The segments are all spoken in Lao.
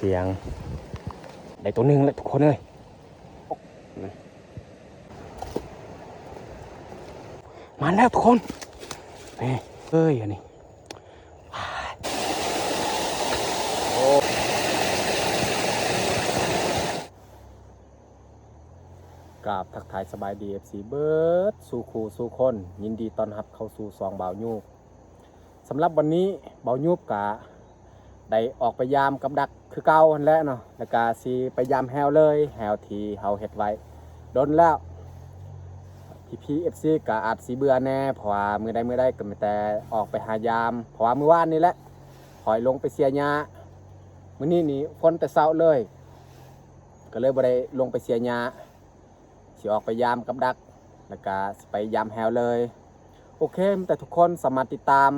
ສຽງ ໄດ້ໂຕໜຶ່ງແລ້ວທຸກຄົນເອີຍ. ມາແລ້ວທຸກຄົນ. ນີ້ເອີຍ ອັນນີ້. ໂອ້ ກາບທັກທາຍສະບາຍດີ ເອັຟຊີ ເບິດສູ່ຄູ່ສູ່ຄົນ, ຍິນດີຕ້ອນຮັບເຂົ້າສູ່ຊ່ອງບ່າວຍູບ. ສຳລັບວັນນີ້ ບ່າວຍູບກະໄດ້ອອກໄປຢາມກັບດັກຄືເກົ່າຫັ້ນແຫຼະເນາະ, ແລ້ວກະຊິໄປຢາມແຮ້ວເລີຍ, ແຮ້ວທີ່ເຮົາເຮັດໄວ້ດົນແລ້ວ. ພີ່ໆ ເອັຟຊີ ກະອາດຊິເບື່ອແດ່ ເພາະວ່າມື້ໃດມື້ໃດກະມີແຕ່ອອກໄປຫາຢາມ, ເພາະວ່າມື້ວານນີ້ແຫຼະຂ້ອຍລົງໄປເສຍຫຍ້າ, ມື້ນີ້ນີ້ຝົນແຕ່ເຊົ້າເລີຍ ກະເລີຍບໍ່ໄດ້ລົງໄປເສຍຫຍ້າ. ຊິອອກໄປຢາມກັບດັກ ແລ້ວກະຊິໄປຢາມແຮ້ວເລີຍ. ໂອເຄ, ແຕ່ທຸກຄົນສາມາດຕິດຕາມ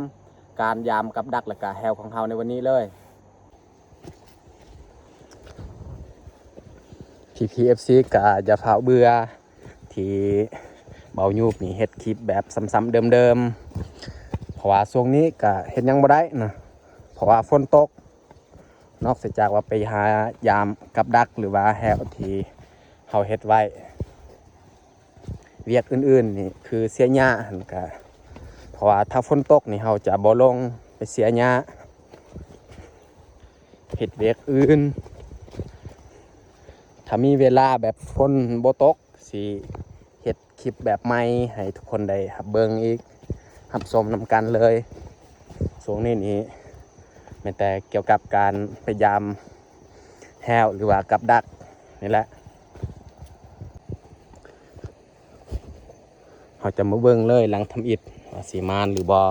ການຢາມກັບດັກ ແລ້ວກະແຮ້ວຂອງເຮົາໃນວັນນີ້ເລີຍ. ພີ່ໆ ເອັຟຊີ ກະຢ່າຟ້າວເບື່ອທີ່ບ່າວຍູບນີ້ເຮັດຄລິບແບບຊ້ຳໆເດີມໆ, ເພາະວ່າຊ່ວງນີ້ກະເຮັດຫຍັງບໍ່ໄດ້ນະ ເພາະວ່າຝົນຕົກ. ນອກເສຍຈາກວ່າໄປຫາຢາມກັບດັກ ຫຼືວ່າແຮ້ວທີ່ເຮົາເຮັດໄວ້, ວຽກອື່ນໆນີ້ຄືເສຍຫຍ້າຫັ້ນກະ ເພາະວ່າຖ້າຝົນຕົກນີ້ເຮົາຈະບໍ່ລົງໄປເສຍຫຍ້າ ເຮັດວຽກອື່ນ. ຖ້າມີເວລາແບບຝົນບໍ່ຕົກ ຊິເຮັດຄລິບແບບໃໝ່ໃຫ້ທຸກຄົນໄດ້ຮັບເບິ່ງອີກ ຮັບຊົມນຳກັນເລີຍ. ຊ່ວງນີ້ນີ້ແມ່ນແຕ່ກ່ຽວກັບການໄປຢາມແຮ້ວ ຫຼືວ່າກັບດັກນີ້ແຫຼະ. ເຮົາຈະມາເບິ່ງເລີຍຫຼັງທຳອິດວ່າຊິມານຫຼືບໍ່.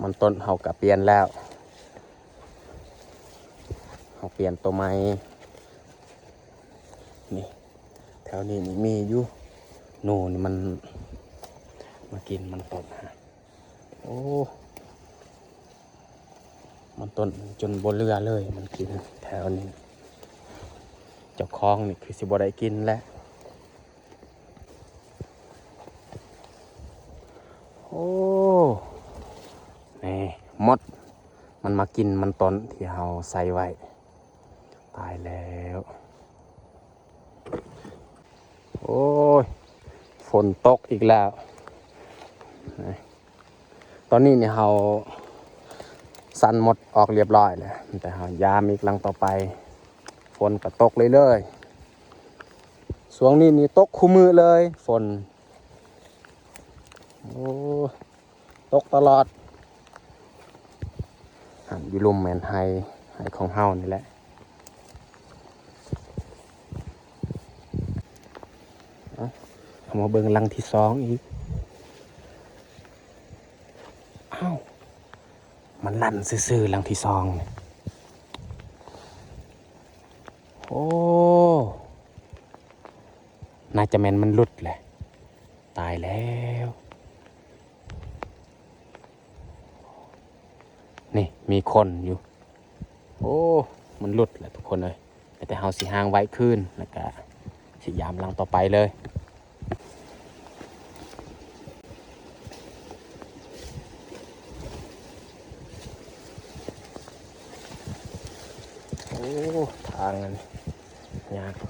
ມັນຕົ້ນເຮົາກະປ່ຽນແລ້ວ, ເຮົາປ່ຽນໂຕໃໝ່. ນີ້ ແຖວນີ້ນີ້ມີຢູ່, ໜູນີ້ມັນມາກິນມັນຕົ້ນ. ໂອ້ ມັນຕົ້ນຈົນບໍ່ເຫຼືອເລີຍ, ມັນກິນແຖວນີ້. ເຈົ້າຂອງນີ້ຄືຊິບໍ່ໄດ້ກິນແຫຼະ. ໂອ້ ນີ້ມົດ ມັນມາກິນມັນຕົ້ນທີ່ເຮົາໃສ່ໄວ້. ຕາຍແລ້ວ. ໂອ້ຍ ຝົນຕົກອີກແລ້ວ. ຕອນນີ້ນີ້ເຮົາສັນມົດອອກລຽບຮ້ອຍແລ້ວ, ແຕ່ເຮົາຢາມອີກຫຼັງຕໍ່ໄປ. ຝົນກໍຕົກເລື້ອຍໆ. ຊ່ວງນີ້ນີ້ຕົກຄູ່ມື້ເລີຍຝົນ. ໂອ້ ຕົກຕະຫຼອດ. ຫັ້ນຢູ່ລຸ່ມແມ່ນໄຮ່, ໄຮ່ຂອງເຮົານີ້ແຫຼະ. ເອົາ ເຮົາມາເບິ່ງຫຼັງທີສອງອີກ. ອ້າວ ມັນລັ່ນຊື່ໆ ຫຼັງທີສອງ. ໂອ້ ໜ້າຈະແມ່ນມັນຫຼຸດແຫຼະ. ຕາຍແລ້ວ. ນີ້ມີຄົນຢູ່. ໂອ້ ມັນຫຼຸດແລ້ວທຸກຄົນເອີຍ. ແຕ່ເຮົາຊິຫາງໄວ້ຄືນ ແລ້ວກະຊິຢາມຫຼັງຕໍ່ໄປເລີຍ. ໂອ້ ທາງອັນຍາກ.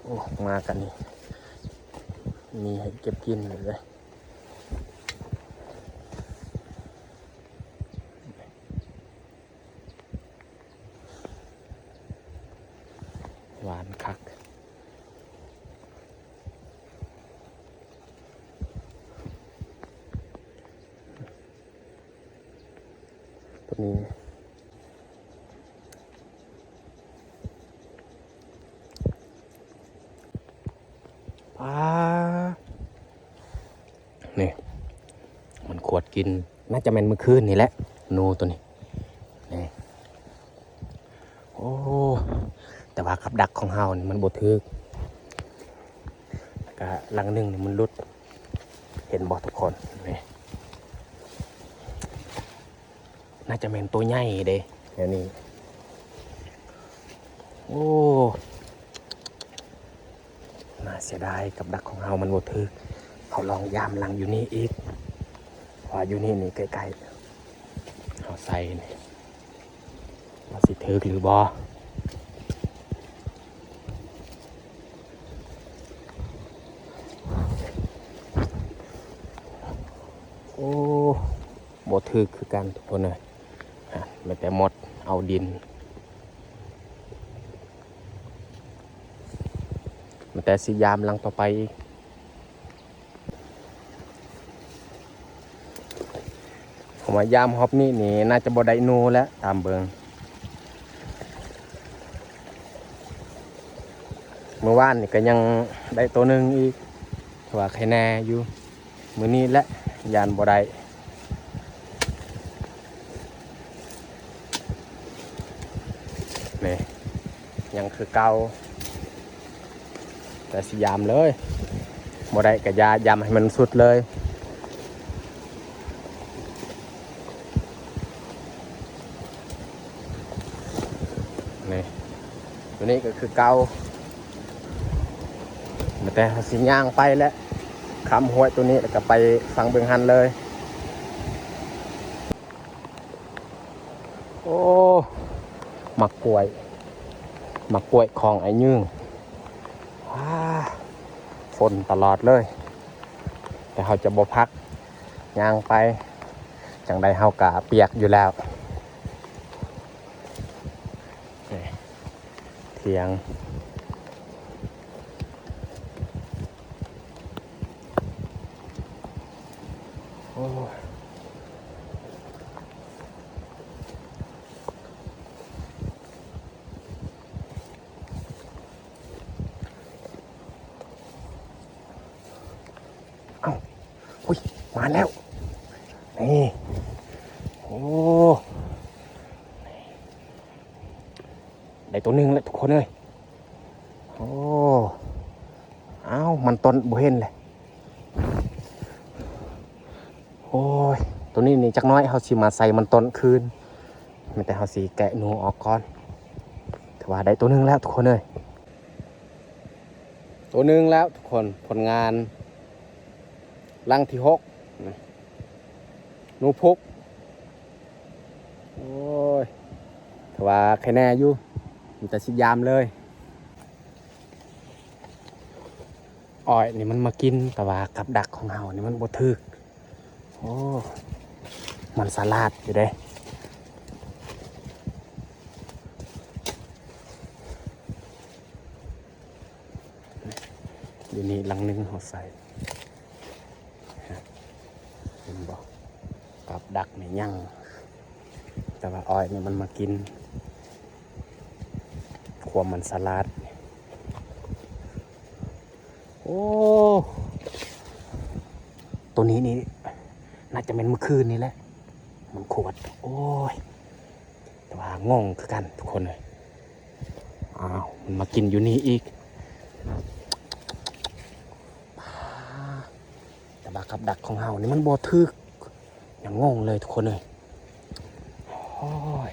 ໂອ້ ມາກັນນີ້ ມີໃຫ້ເກັບກິນເລີຍ. ຫວານຄັກ. ໂຕນີ້ ປາ ນີ້ ມັນຂວດກິນ ໜ້າຈະແມ່ນມື້ຄືນນີ້ແຫຼະ ໜູໂຕນີ້ ນີ້. ໂອ້ ແຕ່ວ່າກັບດັກຂອງເຮົານີ້ມັນບໍ່ຖືກ ແລ້ວກະຫຼັງໜຶ່ງນີ້ມັນຫຼຸດ ເຫັນບໍ່ທຸກຄົນ? ນີ້ ໜ້າຈະແມ່ນໂຕໃຫຍ່ເດ້ ແນວນີ້. ໂອ້ ໜ້າເສຍດາຍ ກັບດັກຂອງເຮົາມັນບໍ່ຖືກ. ເຮົາລອງຢາມຫຼັງຢູ່ນີ້ອີກ ເພາະວ່າຢູ່ນີ້ນີ້ໃກ້ໆ ເຮົາໃສ່ນີ້ ວ່າຊິຖືກຫຼືບໍ່? ໂອ້ ບໍ່ຖືກຄືກັນທຸກຄົນເອີຍ. ອາ ແມ່ນແຕ່ໝົດເອົາດິນ ແມ່ນແຕ່ຊິຢາມຫຼັງຕໍ່ໄປອີກ. ເພາະວ່າຢາມຮອບນີ້ນີ້ ໜ້າຈະບໍ່ໄດ້ໜູແລ້ວ ຕາມເບິ່ງ. ມື້ວານນີ້ກໍຍັງໄດ້ໂຕໜຶ່ງອີກ ຖືວ່າໄຄແນ່ຢູ່. ມື້ນີ້ແຫຼະ ຢ້ານບໍ່ໄດ້. ນີ້ ຍັງຄືເກົ່າ ແຕ່ຊິຢາມເລີຍ ບໍ່ໄດ້ກະຢ່າ ຢາມໃຫ້ມັນສຸດເລີຍ. ນີ້ ຕົວນີ້ກໍຄືເກົ່າ ແຕ່ເຮົາຊິຍ່າງໄປແຫຼະ ຂ້າມຫ້ວຍຕົວນີ້ ແລ້ວກໍໄປຝັ່ງເບື້ອງຫັ້ນເລີຍ. ໂອ້ ໝາກກ້ວຍ ໝາກກ້ວຍຂອງອ້າຍຍືງ ອາ ຝົນຕະຫຼອດເລີຍ ແຕ່ເຮົາຈະບໍ່ພັກ ຍ່າງໄປ ຈັ່ງໃດເຮົາກະປຽກຢູ່ແລ້ວ. ນີ້ ຖຽງ ໂອ້ຍ ເອົ້າ ອຸ້ຍ ມາແລ້ວ ນີ້ ໂອ້ ໄດ້ໂຕໜຶ່ງແລ້ວທຸກຄົນເອີຍ. ໂອ້ ອ້າວ ມັນຕົ້ນບໍ່ເຫັນເລີຍ. ໂອ້ຍ ໂຕນີ້ນີ້ຈັກໜ້ອຍເຮົາຊິມາໃສ່ມັນຕົ້ນຄືນ ແມ່ນແຕ່ເຮົາຊິແກະໜູອອກກ່ອນ. ຖືວ່າໄດ້ໂຕໜຶ່ງແລ້ວທຸກຄົນເອີຍ ໂຕໜຶ່ງແລ້ວທຸກຄົນ. ຜົນງານຫຼັງທີຫົກ ນະ ໜູພຸກ. ໂອ້ຍ ຖືວ່າໄຄແນ່ຢູ່ ມີແຕ່ຊິຢາມເລີຍ. ອ້ອຍນີ້ມັນມາກິນ ແຕ່ວ່າກັບດັກຂອງເຮົານີ້ມັນບໍ່ຖືກ. ໂອ້ ມັນສະຫຼາດຢູ່ເດ້. ຢູ່ນີ້ຫຼັງໜຶ່ງເຮົາໃສ່ ເຫັນບໍ່? ກັບດັກນີ້ຍັງ ແຕ່ວ່າອ້ອຍນີ້ມັນມາກິນ ຄວາມມັນສະຫຼາດ. ໂອ້ ໂຕນີ້ນີ້ ໜ້າຈະແມ່ນມື້ຄືນນີ້ແຫຼະ ມັນຂວດ. ໂອ້ຍ ແຕ່ວ່າງົງຄືກັນທຸກຄົນເອີຍ. ອ້າວ ມັນມາກິນຢູ່ນີ້ອີກ. ແຕ່ວ່າກັບດັກຂອງເຮົານີ້ມັນບໍ່ຖືກ ຍັງງົງເລີຍທຸກຄົນເອີຍ. ໂອ້ຍ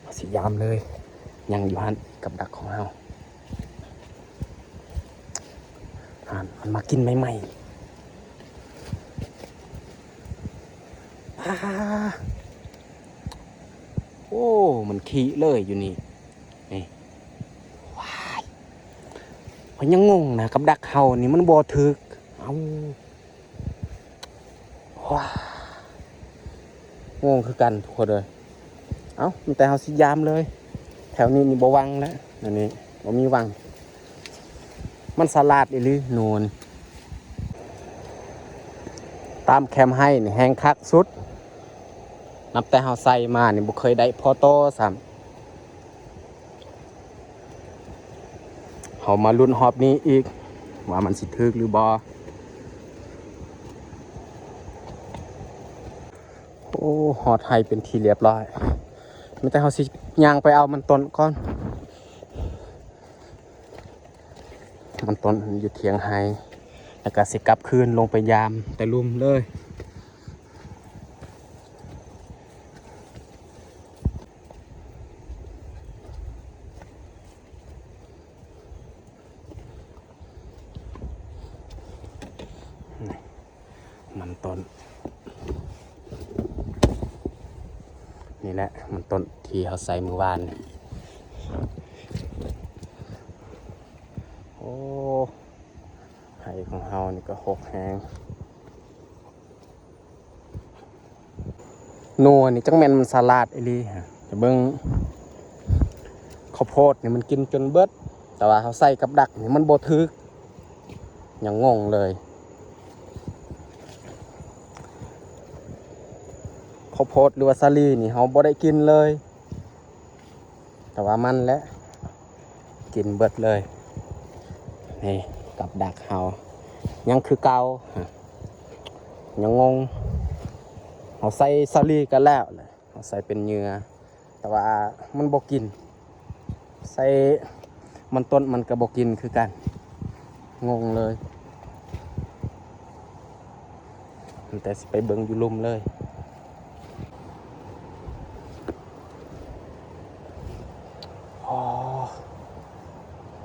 ເຮົາຊິຢາມເລີຍ ຍັງຢູ່ຫັ້ນ ກັບດັກຂອງເຮົາ. ຫັ້ນ ມັນມາກິນໃໝ່ໆ. ອ້າ ໂອ້ ມັນຂີ້ເລີຍຢູ່ນີ້ ນີ້. ວ້າຍ ຂ້ອຍຍັງງົງນະ ກັບດັກເຮົານີ້ມັນບໍ່ຖືກ. ເອົ້າ ວ້າ ງົງຄືກັນທຸກຄົນເອີຍ. ເອົ້າ ມີແຕ່ເຮົາຊິຢາມເລີຍ ແຖວນີ້ນີ້ບໍ່ວັງແລ້ວ ອັນນີ້ບໍ່ມີວັງ. ມັນສະຫຼາດອີ່ຫຼີໜູນີ້ ຕາມແຄມໄຮ່ນີ້ແຮງຄັກສຸດ. ນັບແຕ່ເຮົາໃສ່ມານີ້ບໍ່ເຄີຍໄດ້ພໍໂຕຊ້ຳ. ເຮົາມາລຸ້ນຮອບນີ້ອີກ ວ່າມັນຊິຖືກຫຼືບໍ່. ໂອ້ ຮອດໄຮ່ເປັນທີ່ລຽບຮ້ອຍ ມີແຕ່ເຮົາຊິຍ່າງໄປເອົາມັນຕົ້ນກ່ອນ. ມັນຕົ້ນຢູ່ຖຽງໄຮ່ ແລ້ວກະຊິກັບຄືນລົງໄປຢາມແຕ່ລຸ່ມເລີຍ. ນີ້ ມັນຕົ້ນ ນີ້ແຫຼະ ມັນຕົ້ນທີ່ເຮົາໃສ່ມື້ວານນີ້. ໂອ້ ໄຮ່ຂອງເຮົານີ້ກໍຮົກແຮງ. ໜູນີ້ຈັກແມ່ນມັນສະຫຼາດອີ່ຫຼີ. ຈະເບິ່ງ ເຂົ້າໂພດນີ້ມັນກິນຈົນເບິດ, ແຕ່ວ່າເຮົາໃສ່ກັບດັກນີ້ມັນບໍ່ຖືກ. ຍັງງົງເລີຍ. ເຂົ້າໂພດ ຫຼືວ່າສາລີນີ້ເຮົາບໍ່ໄດ້ກິນເລີຍ, ແຕ່ວ່າມັນແຫຼະກິນເບິດເລີຍ. ນີ້ ກັບດັກເຮົາຍັງຄືເກົ່າ, ຍັງງົງ. ເຮົາໃສ່ສາລີກໍແລ້ວແຫຼະ, ເຮົາໃສ່ເປັນເຫຍື່ອ ແຕ່ວ່າມັນບໍ່ກິນ, ໃສ່ມັນຕົ້ນມັນກໍບໍ່ກິນຄືກັນ. ງົງເລີຍ. ແຕ່ຊິໄປເບິ່ງຢູ່ລຸ່ມເລີຍ. ອໍ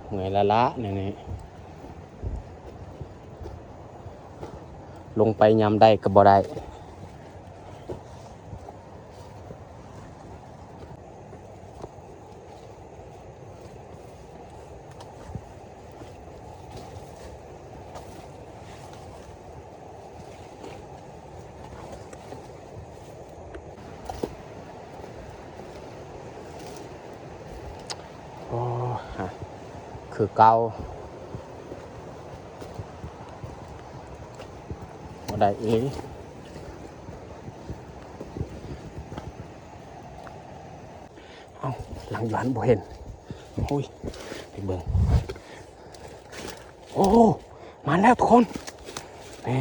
ເມື່ອຍລ້າໆ ແນວນີ້ ລົງໄປຍາມໃດກໍບໍ່ໄດ້. ໂອ້ ຄືເກົ່າ ບໍ່ໄດ້ອີກ. ເອົ້າ ຫຼັງຢູ່ຫັ້ນບໍ່ເຫັນ. ໂອ້ຍ ໄປເບິ່ງ. ໂອ້ ມາແລ້ວທຸກຄົນ. ນີ້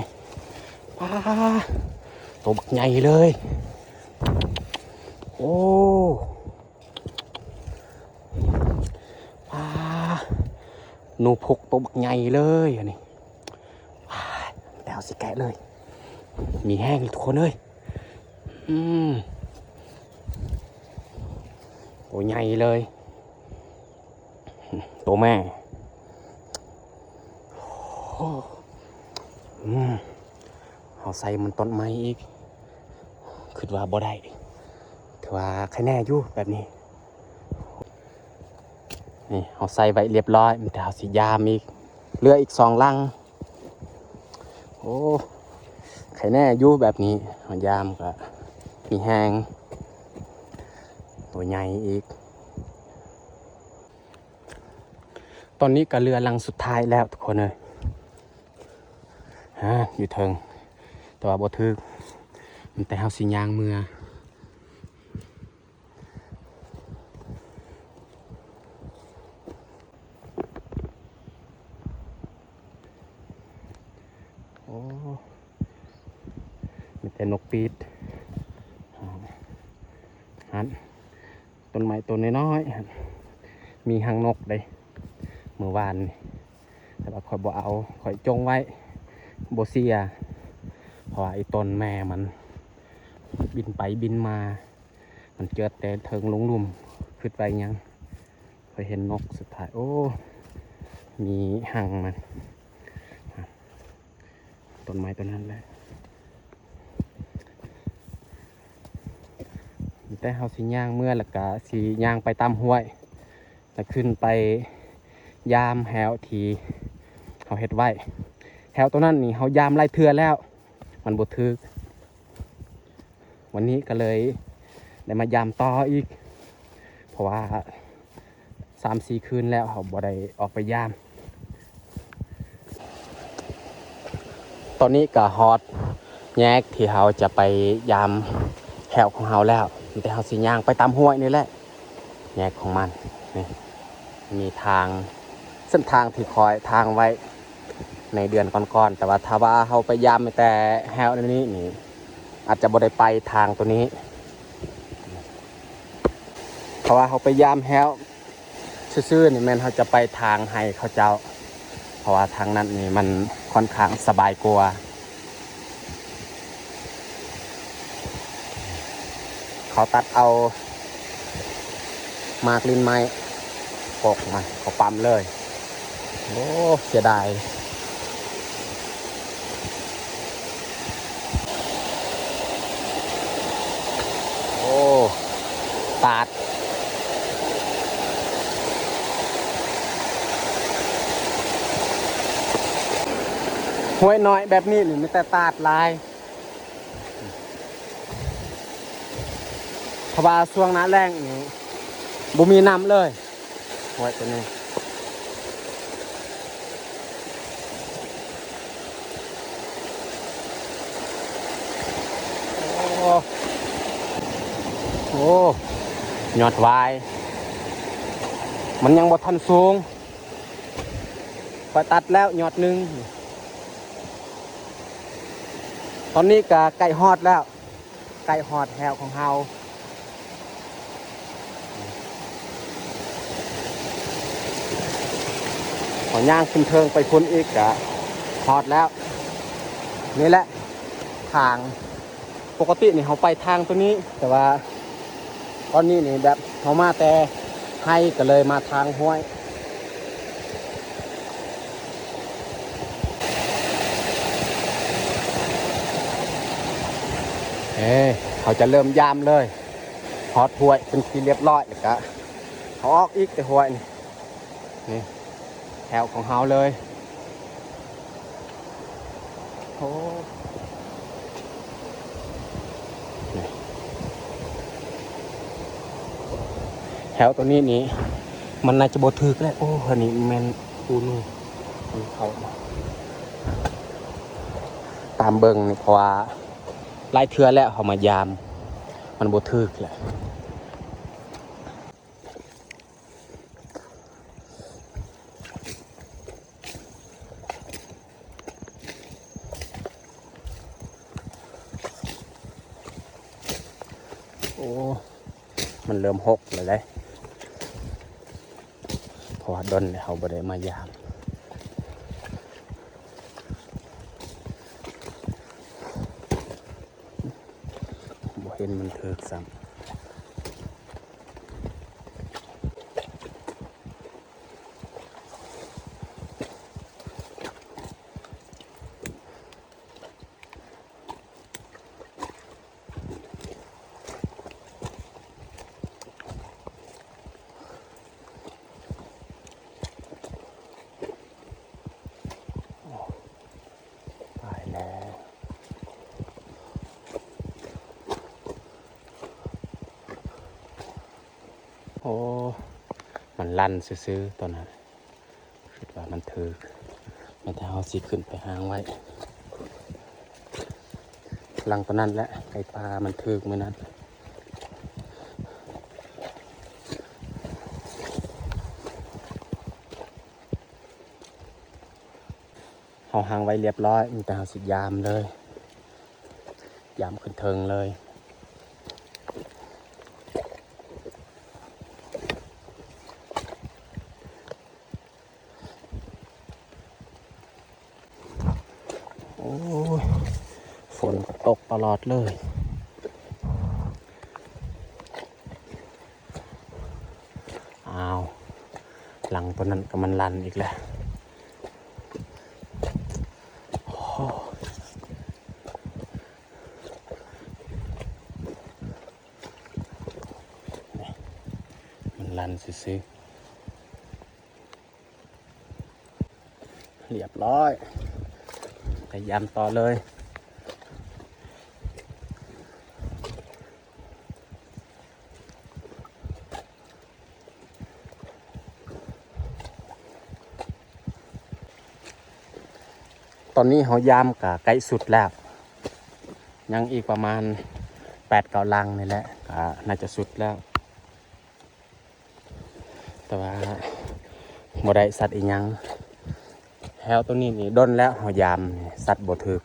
ປາ ໂຕບັກໃຫຍ່ເລີຍ. ໂອ້ ປາ ໜູພຸກໂຕບັກໃຫຍ່ເລີຍອັນນີ້. ປາ ແຕ່ເຮົາຊິແກະເລີຍ. ມີແຮງທຸກຄົນເອີຍ. ອືມ ໂຕໃຫຍ່ເລີຍ ໂຕແມ່. ອືມ ເຮົາໃສ່ມັນຕົ້ນໃໝ່ອີກ ຄິດວ່າບໍ່ໄດ້. ຖືວ່າໄຄແນ່ຢູ່ແບບນີ້. ນີ້ ເຮົາໃສ່ໄວ້ລຽບຮ້ອຍ, ມີແຕ່ເຮົາຊິຢາມອີກ. ເຫຼືອອີກສອງຫຼັງ. ໂອ້ ໄຄແນ່ຢູ່ແບບນີ້, ເຮົາຢາມກໍມີແຮງ. ໂຕໃຫຍ່ອີກ. ຕອນນີ້ກໍເຫຼືອຫຼັງສຸດທ້າຍແລ້ວທຸກຄົນເອີຍ. ອາ ຢູ່ເທິງ ແຕ່ວ່າບໍ່ຖືກ, ແຕ່ເຮົາຊິຍ່າງເມືອ. ໂອ້ ມີແຕ່ນົກປີດ. ຫັ້ນ ຕົ້ນໄມ້ຕົ້ນນ້ອຍໆ ມີຮັງນົກເດ້ ມື້ວານນີ້. ແຕ່ວ່າຂ້ອຍບໍ່ເອົາ, ຂ້ອຍຈົ່ງໄວ້ ບໍ່ເສຍ, ເພາະວ່າໄອ້ຕົ້ນແມ່ມັນບິນໄປບິນມາ, ມັນເຈີແຕ່ເທິງລົງລຸ່ມ. ຄິດໄວ້ຫຍັງ? ຂ້ອຍເຫັນນົກສຸດທ້າຍ. ໂອ້ ມີຮັງມັນ. ຕົ້ນໄມ້ຕົ້ນນັ້ນແຫຼະ. ແຕ່ເຮົາຊິຍ່າງເມືອ ແລ້ວກະຊິຍ່າງໄປຕາມຫ້ວຍ ແລ້ວຂຶ້ນໄປຢາມແຮ້ວທີ່ເຮົາເຮັດໄວ້. ແຮ້ວໂຕນັ້ນນີ້ເຮົາຢາມຫຼາຍເທື່ອແລ້ວ ມັນບໍ່ຖືກ. ວັນນີ້ກໍເລີຍໄດ້ມາຢາມຕໍ່ອີກ ເພາະວ່າສາມສີ່ຄືນແລ້ວເຮົາບໍ່ໄດ້ອອກໄປຢາມ. ຕອນນີ້ກໍຮອດແຍກທີ່ເຮົາຈະໄປຢາມແຮ້ວຂອງເຮົາແລ້ວ, ມີແຕ່ເຮົາຊິຍ່າງໄປຕາມຫ້ວຍນີ້ແຫຼະ. ແຍກຂອງມັນນີ້ ມີທາງ ເສັ້ນທາງທີ່ຂ້ອຍທາງໄວ້ໃນເດືອນກ່ອນໆ, ແຕ່ວ່າຖ້າວ່າເຮົາໄປຢາມແຕ່ແຮ້ວນີ້ນີ້ ອາດຈະບໍ່ໄດ້ໄປທາງໂຕນີ້. ຖ້າວ່າເຮົາໄປຢາມແຮ້ວຊື່ໆນີ້ ແມ່ນເຮົາຈະໄປທາງໄຮ່ເຂົາເຈົ້າ, ເພາະວ່າທາງນັ້ນນີ້ມັນຂ້ອນຂ້າງສະບາຍກວ່າ. ເຂົາຕັດເອົາໝາກລິ້ນໄມ້ ກົກມັນເຂົ້າປ້ຳເລີຍ. ໂອ້ ເສຍດາຍ. ຕາດ. ຫ້ວຍນ້ອຍແບບນີ້ນີ້ມີແຕ່ຕາດຫຼາຍ. ເພາະວ່າຊ່ວງໜ້າແລ້ງນີ້ບໍ່ມີນ້ຳເລີຍ ຫ້ວຍຕົວນີ້. ໂອ້ ໂອ້ ຍອດຫວາຍ ມັນຍັງບໍ່ທັນສູງ. ຂ້ອຍຕັດແລ້ວຍອດໜຶ່ງ. ຕອນນີ້ກະໃກ້ຮອດແລ້ວ ໃກ້ຮອດແຮ້ວຂອງເຮົາ. ເຮົາຍ່າງຂຶ້ນເທິງໄປພຸ້ນອີກກະຮອດແລ້ວ. ນີ້ແຫຼະທາງ. ປົກກະຕິນີ້ເຮົາໄປທາງຕົວນີ້ ແຕ່ວ່າຕອນນີ້ນີ້ແບບເຮົາມາແຕ່ໄຮ່ ກໍເລີຍມາທາງຫ້ວຍ. ເອີ ເຮົາຈະເລີ່ມຢາມເລີຍ. ຮອດຫ້ວຍເປັນທີ່ລຽບຮ້ອຍ ແລ້ວກະເຮົາອອກອີກແຕ່ຫ້ວຍນີ້. ນີ້ແຖວຂອງເຮົາເລີຍ. ໂອ້ ນີ້ ແຖວຕົວນີ້ນີ້ ມັນໜ້າຈະບໍ່ຖືກແຫຼະ. ໂອ້ ອັນນີ້ແມ່ນປູນ ມັນເຂົ້າຕາມເບິ່ງນີ້ ເພາະວ່າຫຼາຍເທື່ອແລ້ວເຮົາມາຢາມ ມັນບໍ່ຖືກແຫຼະ. ໂອ້ ມັນເລີ່ມຫົກແລ້ວເດ້ ເພາະວ່າດົນແລ້ວເຮົາບໍ່ໄດ້ມາຢາມ. ບໍ່ເຫັນມັນຖືກຊ້ຳ. ຕາຍແລ້ວ. ໂອ້ ມັນລັນຊື່ໆ ຕອນນັ້ນ ຄິດວ່າມັນຖືກ ແມ່ນແຕ່ເຮົາຊິຂຶ້ນໄປຫາງໄວ້. ຫຼັງຕອນນັ້ນແຫຼະ ໄກ່ປ່າມັນຖືກມື້ນັ້ນ. ເຮົາຫາງໄວ້ລຽບຮ້ອຍ ມີແຕ່ເຮົາຊິຢາມເລີຍ ຢາມຂຶ້ນເທິງເລີຍ. ໂອ້ຍ ຝົນກໍຕົກຕະຫຼອດເລີຍ. ອ້າວ ຫຼັງຕົວນັ້ນກໍມັນລັນອີກແລ້ວ. ໂອ້ ມັນລັນຊື່ໆ. ລຽບຮ້ອຍ ໄປຢາມຕໍ່ເລີຍ. ຕອນນີ້ເຮົາຢາມກະໃກ້ສຸດແລ້ວ ຍັງອີກປະມານແປດເກົ້າຫຼັງນີ້ແຫຼະ ກະໜ້າຈະສຸດແລ້ວ. ແຕ່ວ່າບໍ່ໄດ້ສັດອີຫຍັງ. ແຖວຕົວນີ້ນີ້ດົນແລ້ວເຮົາຢາມ ສັດບໍ່ຖືກ.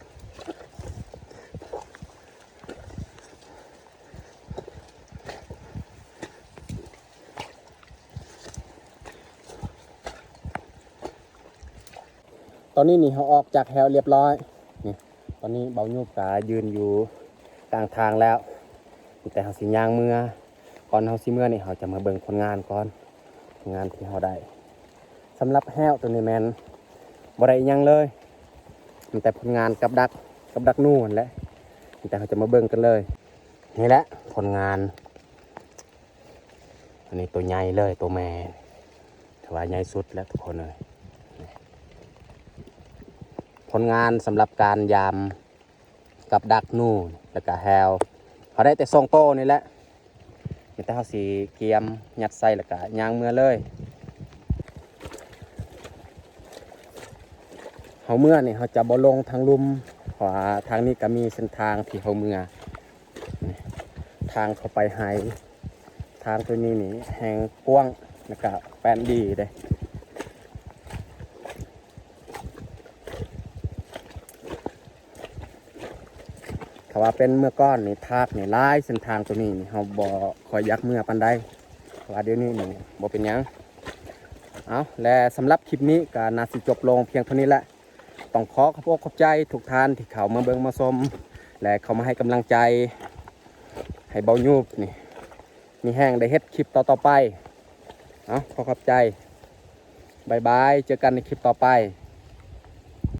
ຕອນນີ້ນີ້ເຮົາອອກຈາກແຖວລຽບຮ້ອຍນີ້. ຕອນນີ້ເບົາຫຍຸບກະຢືນຢູ່ກາງທາງແລ້ວ ມີແຕ່ເຮົາຊິຍ່າງເມືອ. ກ່ອນເຮົາຊິເມືອນີ້ ເຮົາຈະມາເບິ່ງຜົນງານກ່ອນ ຜົນງານທີ່ເຮົາໄດ້. ສຳລັບແຮ້ວຕົວນີ້ແມ່ນບໍ່ໄດ້ອີ່ຫຍັງເລີຍ ມີແຕ່ຜົນງານກັບດັກ ກັບດັກໜູຫັ້ນແຫຼະ. ມີແຕ່ເຮົາຈະມາເບິ່ງກັນເລີຍ. ນີ້ແຫຼະຜົນງານ ອັນນີ້ໂຕໃຫຍ່ເລີຍ ໂຕແມ່ ຖືວ່າໃຫຍ່ສຸດແລ້ວທຸກຄົນເອີຍ. ຜົນງານສຳລັບການຢາມກັບດັກໜູ ແລ້ວກະແຮວ ເຮົາໄດ້ແຕ່ສອງໂຕນີ້ແຫຼະ. ມີແຕ່ເຮົາຊິກຽມຍັດໃສ່ ແລ້ວກະຍ່າງເມືອເລີຍ. ເຮົາເມືອນີ້ເຮົາຈະບໍ່ລົງທາງລຸ່ມ ເພາະວ່າທາງນີ້ກະມີເສັ້ນທາງທີ່ເຮົາເມືອ ທາງເຂົ້າໄປໄຮ່. ທາງໂຕນີ້ນີ້ແຮ່ງກວ້າງ ແລ້ວກະແປນດີເດ້. ຖ້າວ່າເປັນເມື່ອກ່ອນນີ້ ທາກນີ້ຫຼາຍ ເສັ້ນທາງໂຕນີ້ນີ້ ເຮົາບໍ່ຄ່ອຍຢາກເມືອປານໃດ ແຕ່ວ່າດຽວນີ້ນີ້ບໍ່ເປັນຫຍັງ. ເອົາ ແລະ ສຳລັບຄລິບນີ້ກະໜ້າຊິຈົບລົງພຽງເທົ່ານີ້ແຫຼະ. ຕ້ອງຂໍຂອບອົກຂອບໃຈທຸກທ່ານທີ່ເຂົ້າມາເບິ່ງມາຊົມ ແລະ ເຂົ້າມາໃຫ້ກຳລັງໃຈໃຫ້ເບົາຍູບນີ້ ມີແຮງໄດ້ເຮັດຄລິບຕໍ່ໆໄປ. ເອົາ ຂໍຂອບໃຈ. ບາຍບາຍ. ເຈີກັນໃນຄລິບຕໍ່ໄປ.